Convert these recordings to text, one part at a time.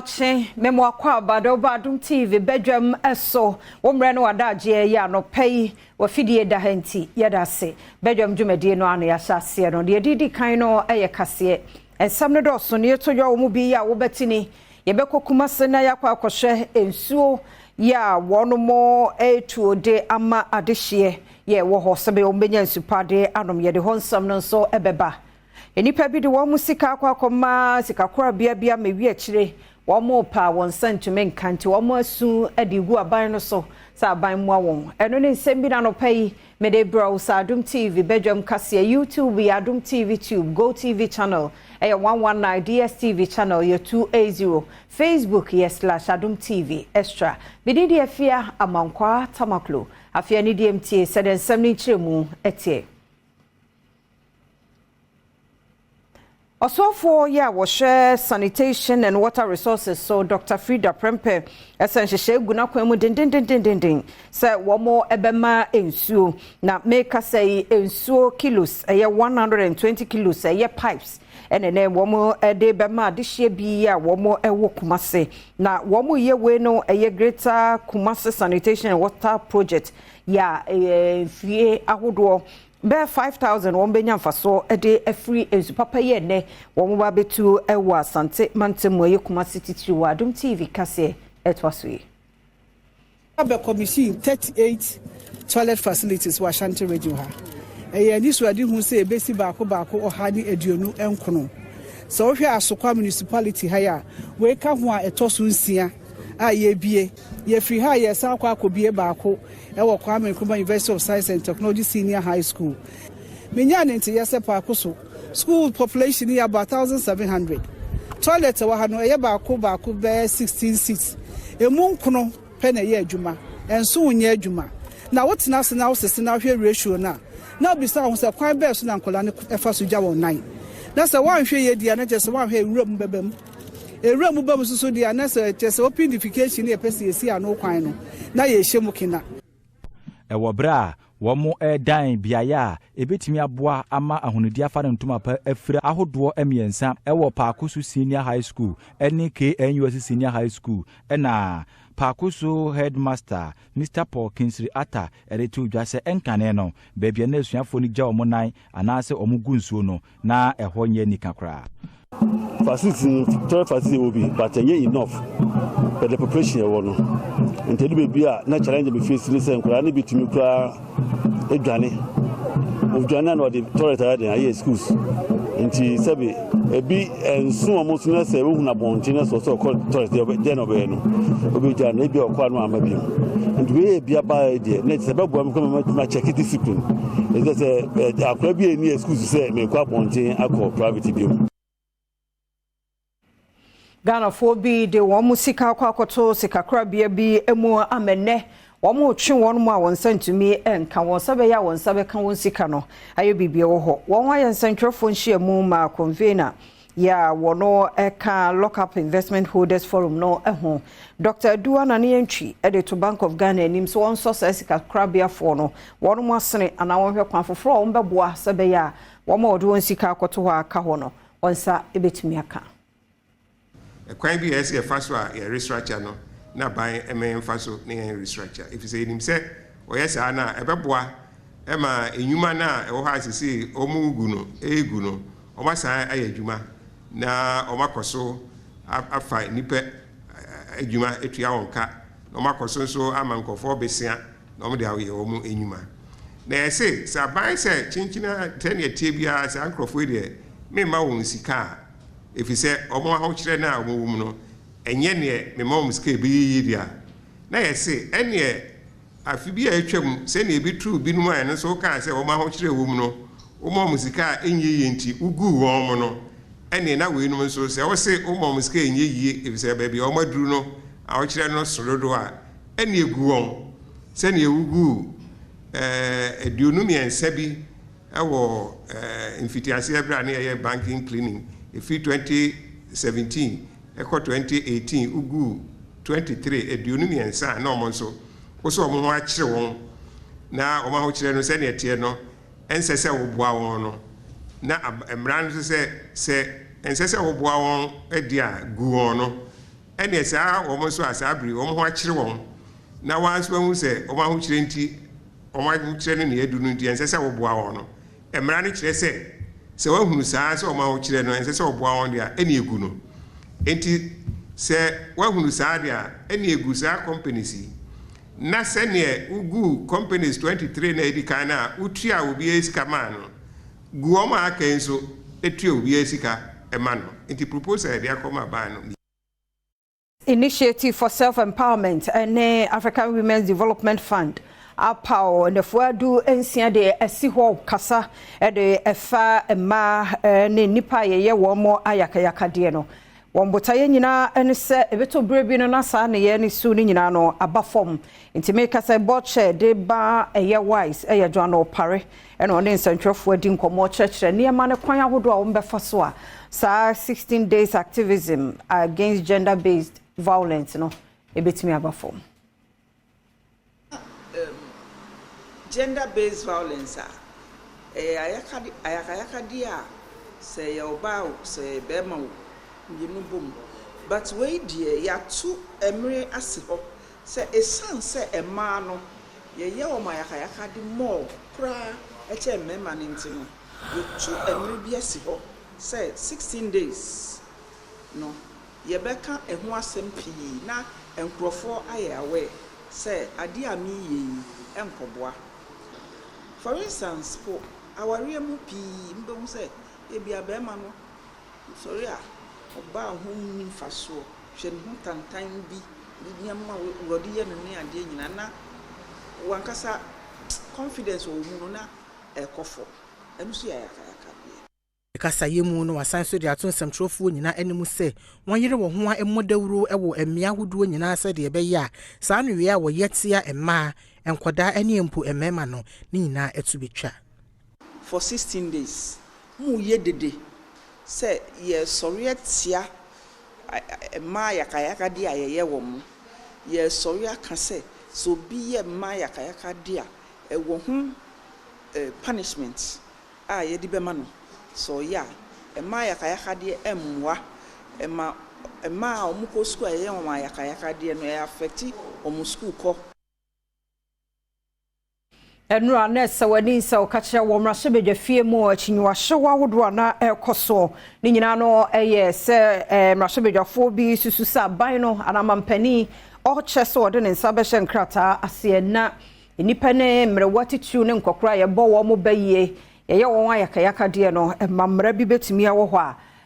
Kye me mo akwaaba de woba Adom TV badwam so. Wo mmerɛ ne w'adagyeɛ yɛ anɔpa yi w'afidie da ha nti yɛda ase. Badwam dwumadie no ano yɛahyɛ aseɛ no deɛ ɛdi di kan no yɛ kaseɛ. Nsɛm no dɔɔso ne yɛtɔ dwa wɔ mu bi yɛ a wobɛte ni. Yɛbɛkɔ Kumase na yɛakɔ akɔhwɛ nsuo yɛ a wɔnom retuo de ama adehyeɛ yɛ ɛwɔ hɔ sɛbɛyɛ wɔn bɛnya nsu pa de anom. Yɛde hɔ nsɛm no nso bɛba. Nnipa bi de wɔn sika akɔ akɔma sikakorabea bi ama ewi akyire wɔn repa a wɔn nsa ntumi nka nti wɔn asu de regu aban no so sɛ aban mmoa wɔn. Ɛno ne nsɛm bi na anɔpa yi mede rebrɛ wo sɛ Adom TV badwam kaseɛ, YouTube yɛ Adom TV Tube, GoTv channel ɛyɛ 119, DSTV channel yɛ 280, Facebook yɛ slash Adom TV Extra. Me din de Afia Amankwaa Tamaklo. Afei anidiem tie sɛdeɛ nsɛm no nkyerɛmu teɛ. Ɔsoafoɔ yi a wɔhwɛ Sanitation and Water Resources so, Dɔkta Frida Prempeh, sɛ nhyehyɛe gu n'akwan mu dendendendenden sɛ wɔbɛma nsuo. Na mekasa yi, nsuo kilos ɛyɛ 120 kilos ɛyɛ pipes ɛna ɛnɛ wɔde bɛma adehyeɛ bi a wɔwɔ Kumase. Na wɔyɛ wei no ɛyɛ Greater Kumase Sanitation and Water Project yɛ a mfie ahodoɔ Bɛyɛ 5,000 wɔn bɛnya mfasoɔ de afiri nsu papa yi a ɛnnɛ wɔn ba abɛtu wɔ Asante mantam mu ɛyɛ Kumasi titiriw wɔ Adom TV kaseɛ ɛtoa so yi. Abɛ commission 38 toilet facilities wɔ Ashanti Region ha. Ɛyɛ anisoadehu sɛ yɛbɛsi baako baako 129. Sɛ wohwɛ Asokwa Municipality ha yi a, wei ka ho a ɛtɔ so nsia a yɛrebue. Yɛfiri ha a yɛresan akɔ akɔbue baako wɔ Kwame Nkrumah University of Science and Technology Senior High School. Menyaa ne nteyɛ sɛ paako so school population yɛ about 1,700. Toilet ɛwɔ ha no ɛyɛ baako baako bɛyɛ 16 seats. Emu nkono pɛ na ɛyɛ adwuma, ɛnso nyɛ adwuma. Na wotena ase na wosese na wohwɛ ratio no a, na wobisa wo ho sɛ kwan bɛɛ so na nkwadaa no fa so gya wɔn nan. Na sɛ woanhwɛ yie deɛ na kyerɛ sɛ woanhwɛ ewura mu bɛba mu. Ewura mu ba mu soso deɛ a na sɛ kyerɛ sɛ open defecation ne yɛpɛ sɛ yɛsi ano kwan no na yɛhyɛ mu kena. Wɔ bere a wɔredan beae a ebetumi aboa ama ahonidi afa ne ntoma pa afiri ahodoɔ mmiɛnsa wɔ Paakoso Senior High School ne KNUST Senior High School na Paakoso Headmaster Mister Paul Kingsley Attah de too dwa sɛ ɛnkane no, baabi a na asuafoɔ no gya wɔn nan anaasɛ wɔgu nsuo no, na ɛhɔ nyɛ anika koraa. Facility no, toilet facility wɔ bi but ɛnyɛ enough for the population ɛwɔ no. Nti ɛdu baabi a na challenge me face ne sɛ nkwadaa no bi tumi koraa adwane. Odwane a na ɔde toilet ayɛ den ayɛ excuse. Nti sɛbi ebi nso wɔn so na sɛ wohunu abɔnten na sɛ ɔsɛ ɔkɔ toilet deɛ deɛ na ɔbɛyɛ no obɛgya no ebi a ɔkɔ ano ama bio. Nti wei yɛ ebi aba deɛ na sɛ ɛbɛboa me kɔ ma check discipline. Ɛsɛ sɛ akwadaa bi a ɛni excuse sɛ mekɔ abɔnten akɔ private bio. Ghanafoɔ bi de wɔn sika akɔ akɔto sikakorabea bi mu ama nnɛ wɔn retwe wɔn mu a wɔn nsa ntumi nka wɔn nsa bɛyɛ a wɔn nsa bɛka wɔn sika no ayɛ biribi wɔ hɔ. Wɔn ayɛ nsɛntwerɛfoɔ nhyiamu ma convener yɛ a wɔn ka Lockup Investment Holders Forum no ho. Dr. Adu Anane Antwi de to Bank of Ghana anim sɛ wɔnsɔ saa sikakorabeafoɔ no wɔn mu asene anaa wɔnhwɛ kwan foforɔ a wɔn bɛboa sɛ bɛyɛ a wɔn a wɔde wɔn sika akɔto hɔ a aka hɔ no wɔn nsa bɛtumi aka. Ɛkwan bi a ɛsɛ yɛfa so a yɛ restructure no na aban ma yɛmfa so na yɛn restructure efisɛ yɛnim sɛ wɔyɛ saa no a ɛbɛboa ma nnwuma no a ɛwɔ hɔ a seesei wɔregu no regu no wɔasan ayɛ adwuma na wɔakɔ so afa nnipa adwuma atua wɔn ka na wɔakɔ so nso ama nkurɔfoɔ besea na wɔde ayɛ wɔn nnwuma. Na yɛse sɛ aban sɛ kyenkyen a sɛnea ɛteɛ biara saa nkurɔfoɔ yi deɛ memma wɔn sika a efisɛ wɔn ahokyerɛ no a wɔwɔ mu no ɛnyɛ neɛ mema wɔn sika a ɛbɛyɛ yie deɛ a, na yɛse ɛneɛ afe bi a atwam sɛnea ebi too binom a ɛno nso wokaa sɛ wɔn ahokyerɛ a ɛwɔ mu no woma wɔn sika a ɛnyɛ yie nti woguu wɔn no, ɛneɛ na weinom nso sɛ wose woma wɔn sika a ɛnyɛ yie efisɛ baabi a wɔaduru no ahokyerɛ no so dodo a, ɛneɛ gu wɔn sɛdeɛ woguu 23 bi wɔ mfitiaseɛ berɛ a na yɛyɛ banking cleaning ɛfiri 2017 kɔ 2018 woguu 23 23 a na wɔn nso wo sɛ wɔn ho akyere wɔn na wɔn ahokyerɛ no sɛdeɛ ɛteɛ no ɛnsɛ sɛ woboa wɔn no na mmara no nso sɛ sɛ ɛnsɛ sɛ woboa wɔn deɛ a gu wɔn no. Ɛnneɛ saa wɔn nso a saa bere yi wɔn ho akyere wɔn na wɔn ara nso ahu sɛ wɔn ahokyerɛ nti wɔn ahokyerɛ no nea adu no nti ɛnsɛ sɛ woboa wɔn no, mmara no kyerɛ sɛ, sɛ woahunu saa sɛ wɔn ahokyerɛ no ɛnsɛ sɛ woboa wɔn deɛ a, ɛnneɛ gu no. Enti sɛ woahunu saa deɛ a, ɛnneɛ gu saa companies yi. Na sɛdeɛ woguu companies 23 no a ɛdi kan no a wotuaa obiara sika maa no, gu wɔn a aka yi nso tua obiara sika ma no. Nti proposal a yɛde akɔma aban no. Initiative for Self-Empowerment ne African Women's Development Fund apaw nnafua du nsia de asi hɔ kasa de ɛfa mmaa ne nnipa a yɛyɛ wɔn ayakayakadeɛ no. Wɔn botaeɛ nyinaa ne sɛ ɛbɛtɔ berɛ bi no na saa nneyɛɛ ne su no nyinaa no aba fam. Nti meka sɛ bɔkyɛ de ba ɛyɛ WISE ɛyɛ Joan Opare ɛna ɔne nsɛntwerɛfoɔ adi nkɔmmɔ kyerɛkyerɛ nneɛma ne kwan ahodoɔ a wɔbɛfa so a saa 16 days activism against gender based violence no ɛbɛtumi aba fam. Gender based violence a ɛyɛ ayakayakadeɛ a sɛ ɛyɛ ɔbaa o, sɛ ɛyɛ bɛrima o, mmienu bom. But wei deɛ, yɛato mmerɛ asi hɔ sɛ ɛsiane sɛ mmaa no yɛyɛ wɔn ayakayakade more koraa ɛkyɛn mmarima no nti no, yɛtu mmerɛ bi asi hɔ sɛ 16 days no yɛbɛka ɛho asɛm pii na nkurɔfoɔ ayɛ aware sɛ adeɛ a meyɛ yi nkɔboa. For instance po, awareɛ mu pii mbɛhu sɛ ebia bɛrima no sɔre a, ɔbaa ho nni mfasoɔ, hwɛ ne ho tantan bi ne nneɛma a wɔde yɛ no ne adeɛ nyinaa, na wankasa confidence wɔ mu no na ɛkɔ fam. Ɛno nso yɛ ayakayakadeɛ. Kasayɛ mu no, wasan so de ato nsɛmtwerɛfoɔ nyinaa anim sɛ wɔnyere wɔn ho a mmɔ dawuro wɔ mmea ahodoɔ nyinaa sɛdeɛ ɛbɛyɛ a saa nneyɛe a wɔyɛ tia mmaa, nkɔdaa ne mpo mmarima no ne nyinaa ɛto bɛtwa. For 16 days mu yɛ dede sɛ yɛsɔre atia mmaa ayakayakadeɛ a yɛyɛ wɔ mo. Yɛsɔre aka sɛ sɛ obi yɛ mmaa ayakayakadeɛ a, ɛwɔ ho punishment a yɛde bɛma no. Sɛ ɔyɛ a, mmaa ayakayakadeɛ mmoa ɛma mmaa a wɔkɔ sukuu a yɛyɛ wɔn ayakayakadeɛ no, ɛyɛ affect wɔn sukuu kɔ. Ɛnura na ɛsɛ w'ani sɛ ɔka kyerɛ wɔ mmarahyɛbadwa fie mu akyinyiwahyew ahodoɔ a na ɛrekɔ soɔ ne nyinaa no, ɛyɛ sɛ mmarahyɛbadwafoɔ bi susu sɛ aban no anamampanin ɔkyɛ sɛ ɔde ne nsa bɛhyɛ nkrataa aseɛ na nnipa ne mmerewa titiriw ne nkɔkora a yɛbɔ wɔn mo ba yie, yɛyɛ wɔn ayakayakadeɛ no, ma mmara bi bɛtumi awɔ hɔ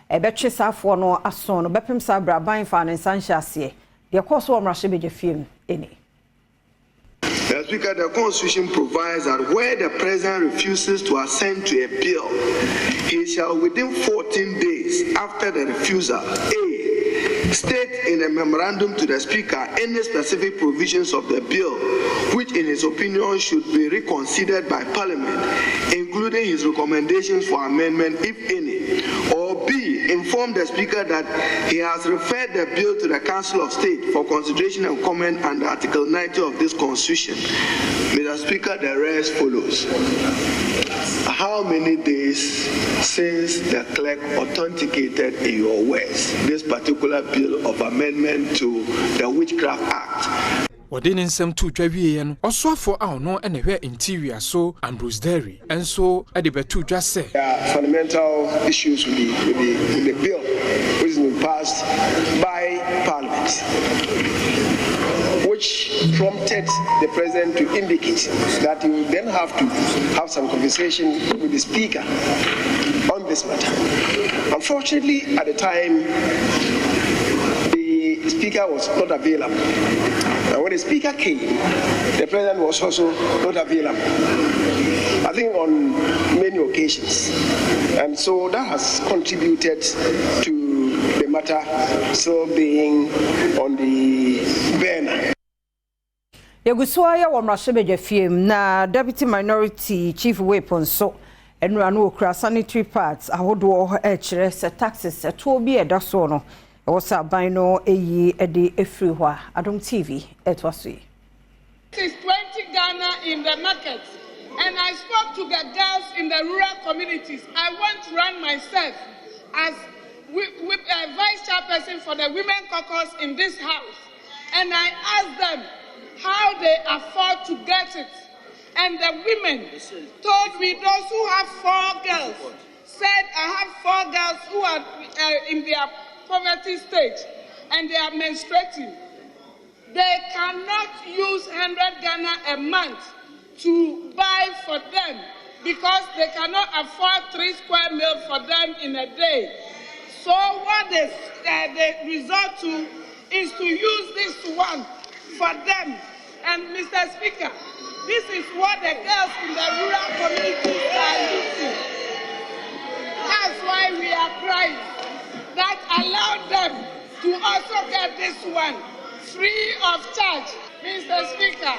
a ɛbɛtwe saafoɔ no aso no. Bɛpem saa berɛ, aban fa ne nsa nhyɛ aseɛ. Deɛ ɛkɔɔ so wɔ mmarahyɛbadwa fie mu ɛni. Mr. Speaker, the Constitution provides that where the President refuses to assent to a bill, he shall within 14 days after the refusal, A, state in a memorandum to the Speaker any specific provisions of the bill which in his opinion should be reconsidered by Parliament, including his recommendations for amendment, if any, or B, inform the Speaker that he has referred the bill to the Council of State for consideration and comment under Article 90 of this Constitution. Mr. Speaker, the rest follows. How many days since the clerk authenticated in your words this particular bill of amendment to the Witchcraft Act? Wɔde ne nsɛm to dwa wieɛ no, ɔsoafoɔ a ɔno na ɛhwɛ Interior so, Ambrose Dery, nso de bɛto dwa sɛ There are fundamental issues with the bill which has been passed by Parliament, which prompted the President to indicate that he would then have to have some conversation with the Speaker on this matter. Unfortunately, at the time, the Speaker was not available. And when the Speaker came, the President was also not available, I think on many occasions. And so that has contributed to the matter still being on the burner. Yɛgu so ayɛ wɔ mmarahyɛbadwa fie mu na Deputy Minority Chief Whip nso nnura no wɔkura sanitary pads ahodoɔ, ɛkyerɛ sɛ taxes ɛtoɔ bi a ɛda soɔ no, ɛwɔ sɛ aban no ɛyi de ɛfiri hɔ a Adom TV ɛtoa so yi. Is 20 Ghana in the market. And I spoke to the girls in the rural communities. I went round myself as we, vice chairperson. for the women caucus in this house, and I asked them how they afford to get it. And the women told me those who have four girls said, I have four girls who are uh, in their poverty stage and they are menstruating. They cannot use 100 Ghana a month to buy for them because they cannot afford three square meal for them in a day. So what they, uh, they resort to is to use this one for them. And Mr. Speaker, this is what the girls in the rural communities are using. That's why we are crying. That allowed them to also get this one free of charge. Mr. Speaker,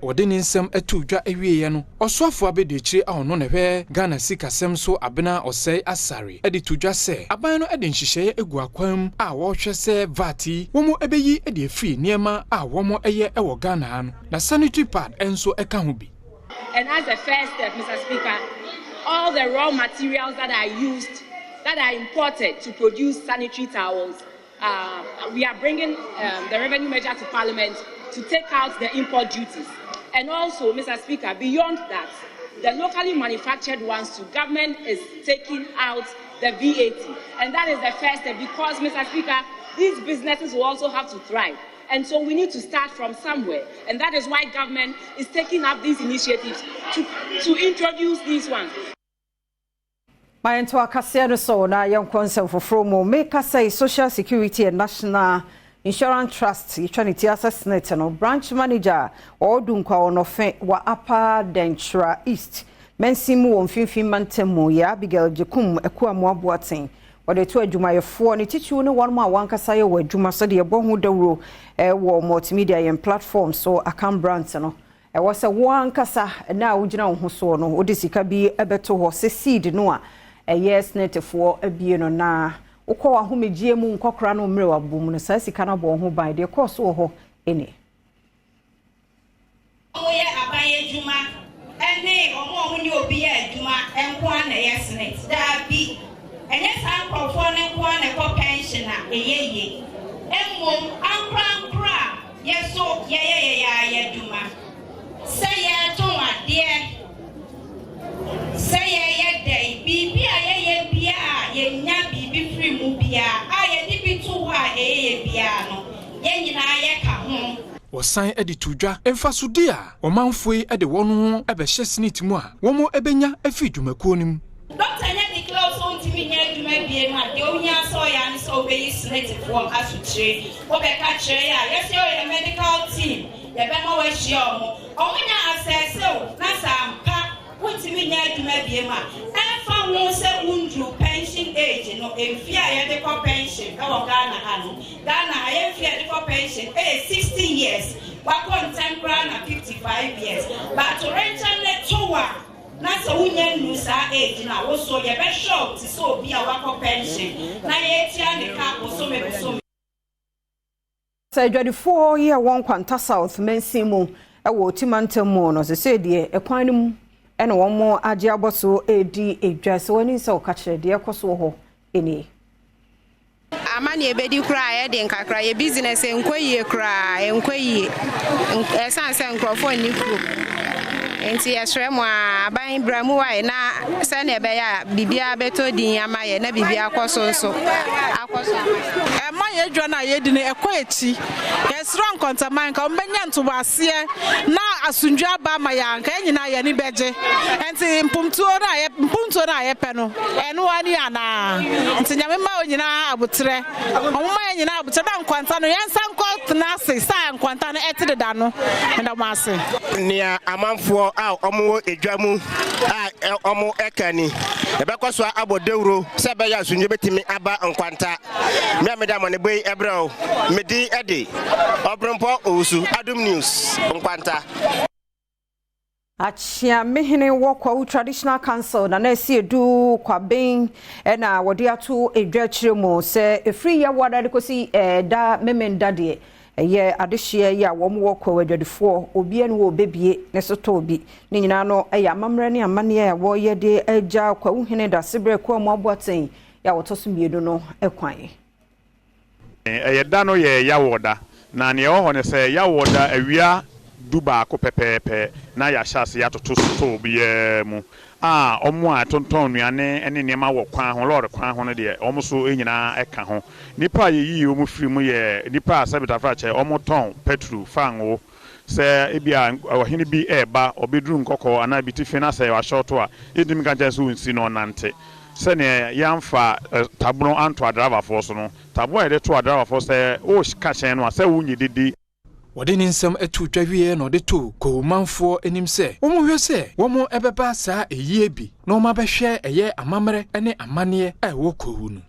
Ɔde ne nsɛm too dwa wieeɛ no, Ɔsoafoɔ Abadiakyire a ɔno na ɛhwɛ Ghana sikasɛm so Abena Osei Asare de to dwa sɛ aban no de nhyehyɛeɛ agu akwan mu a wɔrehwɛ sɛ vat yi wɔn bɛyi de afiri nneɛma a wɔyɛ wɔ Ghana ha no na sanitary pad nso ka ho bi. And as a first step, Mr. Speaker, all the raw materials that are used, that are imported to produce sanitary towels, uh, we are bringing um, the revenue measure to Parliament to take out the import duties. And also, Mr. Speaker, beyond that, the locally manufactured ones too, government is taking out the VAT. And that is the first step because, Mr. Speaker, these businesses will also have to thrive. And so we need to start from somewhere. And that is why government is taking up these initiatives to, to introduce these ones. Ma yɛntoa kaseɛ no so na yɛnkɔ nsɛm foforɔ mu. Mekasa yi, Social Security and National Insurance Trust, yɛtwa ne ti ase SSNIT no, branch manager a ɔwɔ Dunkwa Ɔnɔfe wɔ Upper Denkyira East mansin mu wɔ Mfimfini Mantam mu yɛ Abigail Gyekum Akuamoah Boateng. Wɔde to adwumayɛfoɔ ne titiriw ne wɔn a wɔankasa yɛ wɔ adwuma sɛdeɛ ɛbɔ ho dawuro wɔ multimedia yɛn platform so Akan branch no. Ɛwɔ sɛ wo ankasa na a wogyina wo ho soɔ no wode sika bi bɛto hɔ sɛ seed no a ɛyɛ SSNITfoɔ abie no na wokɔ w'ahomegyeɛ mu nkɔkora no mmerɛ wabɔ mu no saa sika no abɔ wo ho ban deɛ ɛkɔɔ so wɔ hɔ ɛni. Wɔyɛ aban adwuma ne wɔn a wɔne obi yɛ adwuma nko ara na ɛyɛ SSNIT. Daabi, ɛnyɛ saa nkurɔfoɔ no nko ara na ɛkɔ pɛnhyen a ɛyɛ yie. Mmom ankorankoro a yɛ nso yɛyɛ yɛn ara yɛn adwuma, sɛ yɛretɔn adeɛ, sɛ yɛreyɛ dɛn, biribi a yɛyɛ biara a yɛnya biribi firi mu biara a yɛde bi to hɔ a ɛyɛ yɛ biara no, yɛn nyinaa yɛka ho. Wɔsan de to dwa mfasode a ɔmanfoɔ yi de wɔn ho bɛhyɛ SSNIT mu a wɔbɛnya afiri dwumakuo no mu. Dɔkta nya declare wo sɛ wontumi nyɛ adwuma biem a, deɛ wohia sɛ ɔyɛ ara ne sɛ wobɛyi SSNITfoɔ asokyire. Wobɛka kyerɛ yɛ a, yɛsɛ yɛyɛ medical team, yɛbɛma woahyia wɔn. Wɔn nya assess wo na sɛ ampa wontumi nyɛ adwuma biem a, ɛmfa ho sɛ wonduru pension age no, mfeɛ a yɛde kɔ pension wɔ Ghana ha no, Ghana ha yɛn mfeɛ a yɛde kɔ pension yɛ 60 years, wakɔ ntɛm koraa na 55 years, but atorenkyɛm no to wo a, Na sɛ wonnya nnuu saa age no a, wo so yɛbɛhwɛ wo te sɛ obi a wakɔ pension na yɛretua ne ka bosome bosome. Sɛ adwadifoɔ yi a ɛwɔ Nkwanta South mansin mu wɔ Oti mantam mu no, sesei deɛ ɛkwan no mu na wɔn agye abɔ so redi dwa. Sɛ w'ani nsɛ wo ka kyerɛ deɛ ɛkɔ so wɔ hɔ nie. Ama nea ebedi koraa ayɛ den kakra. Yɛ business ɛnkɔ yie koraa, ɛnkɔ yie. Ɛsan sɛ nkurɔfoɔ nni kurom. Nti yɛsrɛ mo a, aban bra mu wae na sɛnea ɛbɛyɛ a biribiara bɛtɔ din ama yɛ na biribiara akɔ so nso akɔ so ama yɛ. Ɛma yɛn adwa no a yɛdi no ɛkɔ akyi. Yɛsrɛ Nkɔntaman nka wɔbɛnya ntoboaseɛ na asomdwoeɛ aba ama yɛn a nka yɛn nyinaa yɛn ani bɛgye. Nti mpomtuo no a mpuntuo no a yɛpɛ no ɛno ara ni anaa? Nti Nyame mma wɔn nyinaa aboterɛ. Wɔn mma yɛn nyinaa aboterɛ na nkwanta no yɛnsan nkɔ tena ase sɛ nkwanta no ɛte deda no. Meda mo ase. Nea amanfoɔ a wɔwɔ edwa mu a wɔka ni, Yɛbɛkɔ so abɔ dawuro sɛ ɛbɛyɛ a asomdwoe betumi aba nkwanta. Me a mede amanebɔ yi brɛ wo, me din de Ɔberempɔn Owusu, Adom News, Nkwanta. Akyeamehene wɔ Kwawu Traditional Council, Nana Asiedu Kwaben na wɔde ato dwa kyerɛ mu sɛ ɛfiri Yawoada de kɔsi da Memenda deɛ ɛyɛ adehyeɛ yi a wɔn wɔ Kwawu adwadifoɔ obiara ne wɔ ɔbɛbie ne so tɔɔ bi. Ne nyinaa no ɛyɛ amammerɛ ne amanneɛ a wɔyɛ de agya Kwawu hene Dasebrɛ Kwamu Aboateng yi a wɔtɔ so mmienu no kwan. Ɛyɛ da no yɛ Yawɔda, na nea ɛwɔ hɔ ne sɛ Yawɔda awia dubaako pɛpɛɛpɛ na yɛahyɛ ase atoto sotɔɔ biara mu a wɔn a ɛtontɔn nnuane ne nneɛma wɔ kwan ho, lɔɔre kwan ho no deɛ, wɔn nso nyinaa ka ho. Nnipa a yɛyii wɔn firii mu yɛ nnipa a sɛbe tafrakyɛ, wɔtɔn pɛtro, fangoo. Sɛ ebia ɔhene bi reba, ɔbɛduru Nkɔkɔɔ anaa Bitifi na sɛ wahyɔɔto a, yɛntumi nka nkyerɛ no sɛ ɔnsi na ɔnnante. Sɛdeɛ yɛamfa tabono anto adraivafoɔ so no, tabono a yɛde to adraivafoɔ sɛ woreka hyɛn no a, sɛ wonnye didi. Wɔde ne nsɛm too dwa wieɛ na ɔde too Kwawu manfoɔ anim sɛ wɔnhwɛ sɛ wɔn bɛba saa ayie bi na wɔn abɛhwɛ ɛyɛ amammerɛ ne amanneɛ a ɛwɔ Kwawu no.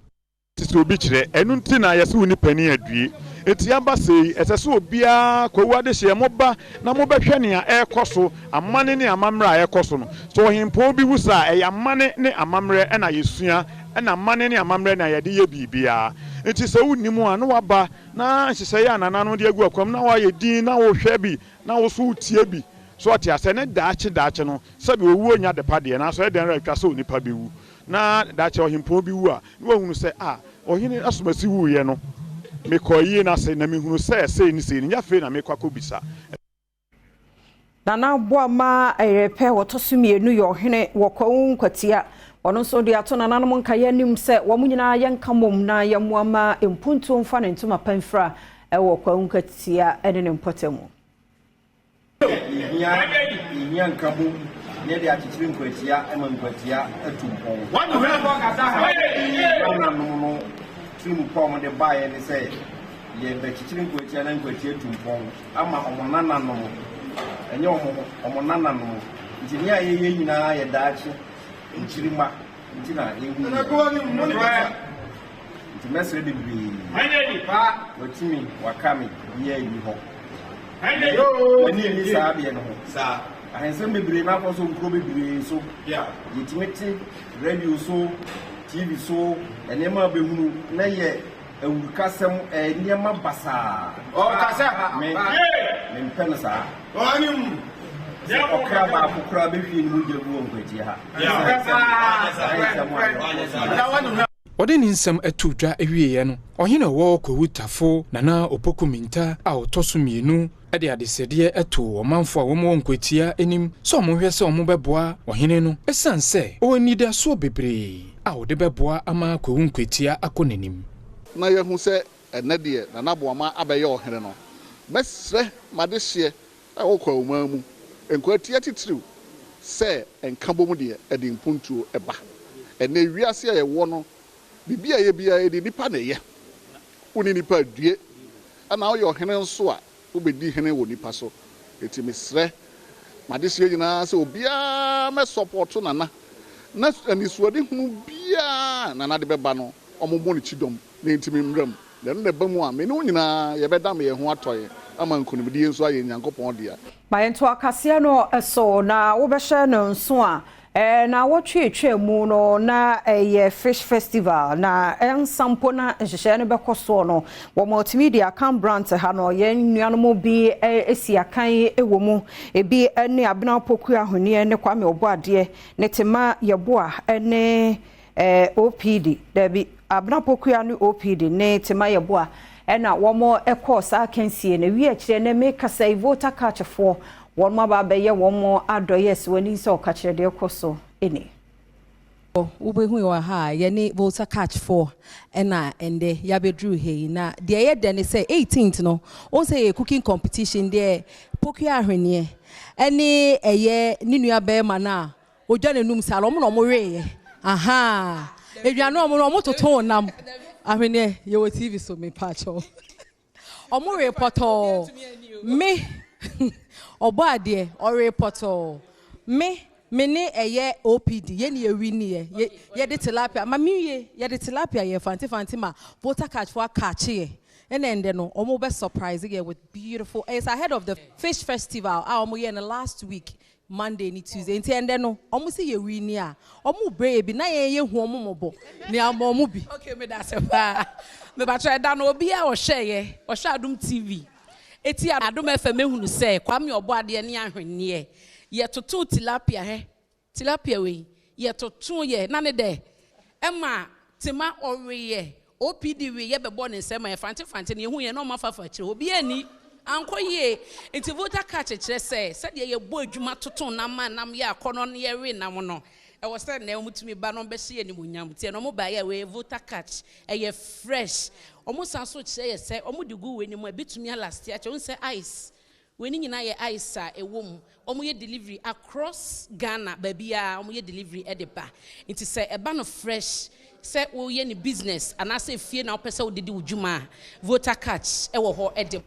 Te sɛ obi kyerɛ. Ɛno nti na yɛse wo nipa ni adue. Enti aba sei, ɛsɛ sɛ obiara, Kwawu adehyeɛ, moba na mobɛhwɛ nea ɛrekɔ so, amanne ne amammerɛ a ɛrekɔ so no. Sɛ ɔhempɔn bi wu saa a, ɛyɛ amanne ne amammerɛ na yɛsua, ɛna amanne ne amammerɛ na yɛde yɛ biribiara. Enti sɛ wonnim a, na woaba na nhyehyɛeɛ a nananom de agu akwan mu na woayɛ dinn na wohwɛ bi na wo nso wotie bi. So woate aseɛ? Ne daakye daakye no, sɛbe owuo nyɛ adepa deɛ, nanso ɛyɛ dɛn ara a ɛtwa sɛ onipa bɛwu. Na daakye ɔhempɔn bi wu a, na wahunu sɛ, a, ɔhene asomasi wuiɛ no, mekɔɔ ayie no ase, na mehunuu sɛ sei ne sei no, nyɛ afei na merekɔ akɔbisa. Nana Boamah Ayerepɛ wɔtɔ so mmienu yɛ ɔhene wɔ Kwawu Nkwatia. Ɔno nso de ato nananom nkaeɛ anim sɛ wɔn nyinaa yɛnka mmom na yɛmmoa mma mpuntuo mfa ne ntoma pa mfira wɔ Kwawu Nkwatia ne ne mpɔtam. Yɛhia yɛhia nkabom na yɛde akyekyere nkwatia ma nkwatia atu mpɔn. Nananom no tirim pɔ a wɔde baeɛ ne sɛ yɛbɛkyekyere nkwatia na nkwatia atu mpɔn ama wɔn nananom, ɛnyɛ wɔn ho, wɔn nananom. Nti nea yɛyɛ nyinaa yɛ daakye nkyirimma nti na yɛhu yɛn. Nti mɛsrɛ bebree. Watumi waka me biaa nni hɔ. M'ani nni saa adeɛ no ho. Ahensɛm bebree no akɔ so nkuro bebree so. Yɛtumi te radio so, TV so, nneɛma a bɛhunu na yɛ awurukasɛm, nneɛma basaa. Me, mempɛ no saa. Sɛ ɔkra baako koraa bɛhwie ne mogya gu wɔ nkwatia ha. Ahensɛm a yɛkɔ so. Ɔde ne nsɛm too dwa wieeɛ no, ɔhene a ɔwɔ Kwawu Tafo, Nana Opoku Mintah a ɔtɔ so mmienu de adesrɛdeɛ too ɔmanfoɔ a wɔwɔ Nkwatia anim sɛ wɔnhwɛ sɛ wɔbɛboa ɔhene no ɛsiane sɛ ɔwɔ anidasoɔ bebree a ɔde bɛboa ama Kwawu Nkwatia akɔ n'anim. Na yɛahu sɛ ɛnnɛ deɛ Nana Boamah abɛyɛ ɔhene no, mɛsrɛ m'adehyeɛ a ɛwɔ Kwawu man mu, Nkwatia titiriw, sɛ nkabom deɛ ɛde mpuntuo ba. Ɛnnɛ wiase a yɛwɔ no, biribi a yɛyɛ biara yɛde nnipa na ɛyɛ. Wo ne nnipa due, ɛna woyɛ ɔhene nso a, wobɛdi hene wɔ nnipa so. Enti mesrɛ m'adehyeɛ nyinaa sɛ obiara mmɛsɔpɔto Nana, na anisoadehunu biara a Nana de bɛba no, wɔmmɔ no kyidɔm na ɛntumi mmra mu. Na ɛno na ɛba mu a, me ne wo nyinaa yɛbɛdam yɛn ho atɔ yɛn ama nkonimdie nso ayɛ Nyankopɔn dea. Ma yɛnto akaseɛ no so na wobɛhyɛ no nso a, naawɔtwe atwaa mu no na ɛyɛ Fish Festival na ansa mpo na nhyehyɛeɛ no bɛkɔ soɔ no, wɔ Multimedia Akan Branch ha no yɛn nuanom bi si akan wɔ mu, ebi ne Abena Opoku Ahweneɛ ne Kwame Ɔbɔadeɛ ne Tema Yeboah ne OPD, daabi, Abena Pokuya ne OPD ne Tema Yeboah ɛna wɔn kɔɔ saa akansie no. Ewie akyire ɛnɛ mekasa yi Volta Catch foɔ wɔn aba abɛyɛ wɔn adɔeɛ sɛ w'ani sɛ ɔka kyerɛ deɛ ɛkɔ so ni. Wobɛhu wɔ ha a yɛne Volta Catch foɔ ɛna ɛndɛ yɛabɛduru ha yi na deɛ ɛyɛ dɛ ne sɛ 18th no wohu sɛ yɛ cooking competition deɛ Pokuya Ahweneɛ ɛne ɛyɛ ne nua bɛrima no a Odwa n'anum saa no, wɔn na wɔweeɛ. Ahaa. Aduane wɔn no, wɔtotoo nam. Ahweneɛ, yɛwɔ TV so, mepaakyɛw. Wɔwee pɔtɔɔ. Me, ɔbɔ adeɛ, ɔwee pɔtɔɔ. Me, me ne ɛyɛ OPD, yɛn ne yɛwiniiɛ. Yɛ, yɛde tilapia, ma menwie, yɛde tilapia yɛɛ fante fante ma Volta Catch foɔ akaakye yɛ. Ɛna ɛndɛ no, wɔn bɛ surprise yɛ with beautiful, it's ahead of the fish festival a wɔyɛɛ no last week. Monday ne Tuesday nti ɛndɛ no ɔmo se yɛ wini a ɔmo brɛ yɛ bi na yɛn yɛ hu ɔmo mɔbɔ na yɛ ama ɔmo bi. Okay medase paa mepakyɛw ɛda no obiaa ɔhwɛ yɛ ɔhwɛ adom TV eti adom FM ehunu sɛ Kwame Ɔbɔadeɛ ne ahweneɛ yɛ totoo tilapia hɛ tilapia wei yɛ totoo yɛ na ne dɛ ɛma tema ɔweyɛ. OPD wei yɛbɛbɔ ne nsɛm a yɛfante fante no yɛhu yɛn na ɔmo afafa akyire obi ani ankɔ yie. Nti Volta Catch kyerɛ sɛ sɛdeɛ yɛbɔ adwuma toto nam a nam yɛ akɔnɔ no yɛwe nam no, ɛwɔ sɛ nɛ ɔmo tumi ba na ɔmo bɛhyɛ yɛ nimonyam. Nti ɛna ɔmo ba yɛ wei Volta Catch, ɛyɛ fresh. Ɔmo san so kyerɛ yɛ sɛ ɔmo de gu wei ne mu a ebitumi alast akyɛ. Wɔn sɛ ice wei ne nyinaa yɛ ice a ɛwɔ mu. Ɔmo yɛ delivery across Ghana, baabi a ɔmo yɛ delivery ɛde ba. Nti sɛ ɛba no fresh sɛ woyɛ ne business anaasɛ fie na wopɛ sɛ wodedi wo dwuma a, Volta Catch ɛwɔ hɔ ɛde.